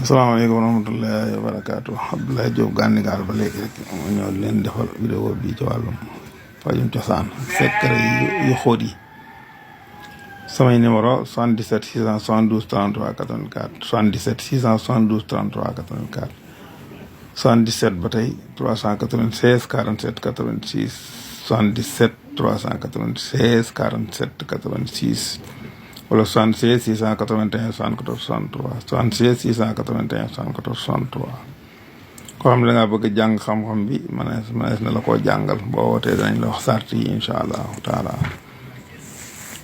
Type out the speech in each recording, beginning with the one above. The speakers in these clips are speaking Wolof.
asalaamaaleykum wa rahmatullahi wa barakaatu. Abdoulaye Diop Gandigal ba léegi rek ma ñëw leen defal vidéo bi ci wàllum pajum cosaan secret yu xóot yi. samay numéro 77 672 33 84 77 672 33 84 77 ba tey 396 47 86 77 396 47 86 wala 76 681 74 63 76 681 74 63 koo xam ne da ngaa bëgg a jàng xam-xam bi manees na la koo jàngal boo wootee danañ la wax sart yi incha allahu taala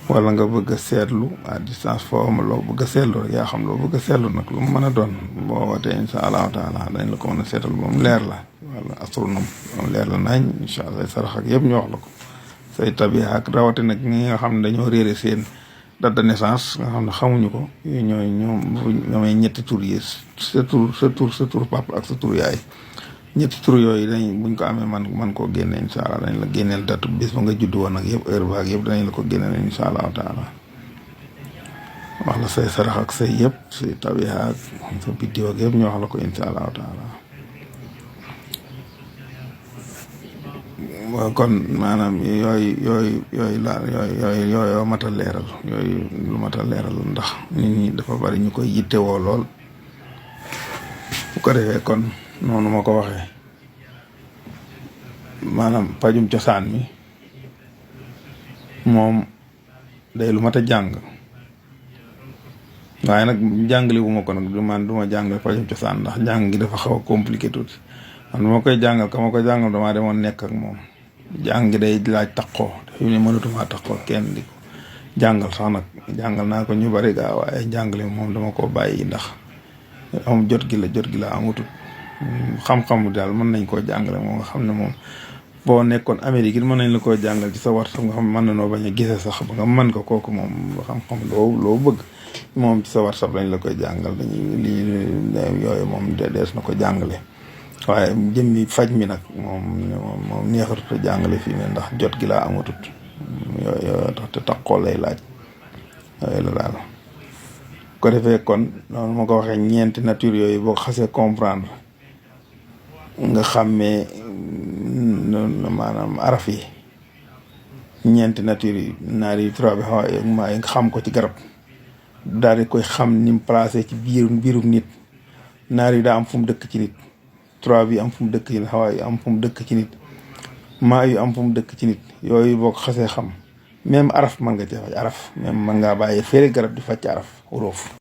wala nga bëgg a seetlu à distance foo ma loo bëgg a seetlu rek yaa xam loo bëgg a seetlu nag lu mu mën a doon boo wootee incha allahu taala dañ la ko mën a seetal ba mu leer la wala astronome ba mu leer la nañ incha allah say sarax ak yëpp ñu wax la ko say tabiha ak rawate nag ñi nga xam ne dañoo réere seen date de naissance nga xam ne xamuñu ko yooyu ñooy ñoomay ñetti tur yi sa tur papa ak sa tur yaay ñetti tur yooyu buñ ko amee man koo génne incha allah dañ la génneel date bis ba nga judd woon ak yëpp heure ba ak yëpp danañ la ko génneel incha allahu taala wax la say sarax ak say yëpp say tabiha ak sa biddiw ak yëpp ñu wax la ko incha allahu taala kon maanaam yooyu matal leeral yooyu lu matal leeral ndax nit ñi dafa bari ñu koy yittewoo lool bu ko defee kon noonu ma ko waxee maanaam pajum cosaan mi moom day lu mat a jàng waaye nag jàngale bu ma ko nag man du ma jàngale pajum cosaan ndax jàng gi dafa xaw a compliqué tuuti man du ma koy jàngal ka ma koy jàngal damaa demoon nekk ak moom jàng day laaj taqoo fi mu ne mënatuma taqoo kenn di ko jàngal sax nag jàngal naa ko ñu bari gaa waaye jàngale moom dama ko bàyyi ndax am jot gi la amutut xam-xam daal mën nañ koo jàngale moom nga xam ne moom boo nekkoon Amérique it mën nañ la koo jàngal ci sa WhatsApp nga xam mën na noo bañ a gisee sax ba nga mën ko kooku moom xam-xam loo bëgg moom ci sa WhatsApp lañ la koy jàngal dañuy yooyu moom dees na ko jàngale waaye jëmmi faj mi nag moom neexatut a jàngale fii ne ndax jot gi laa amatut yooyu tax te taqoo lay laaj yooyu la daal ko defee kon noonu ma ko waxee ñeenti nature yooyu boo xasee comprendre nga xàmmee maanaam araf yi ñeenti nature yi naar yi trois bi xawaay maa yi nga xam ko ci garab daal di koy xam ni mu placé ci biirum nit naar yi daa am fu mu dëkk ci nit trois bi am fu mu dëkk ci nit xawaay am fu mu dëkk ci nit maa yu am fu mu dëkk ci nit yooyu boo ko xasee xam même araf mën nga ci faj araf même mën ngaa bàyyi féeri garab di faj araf wuroof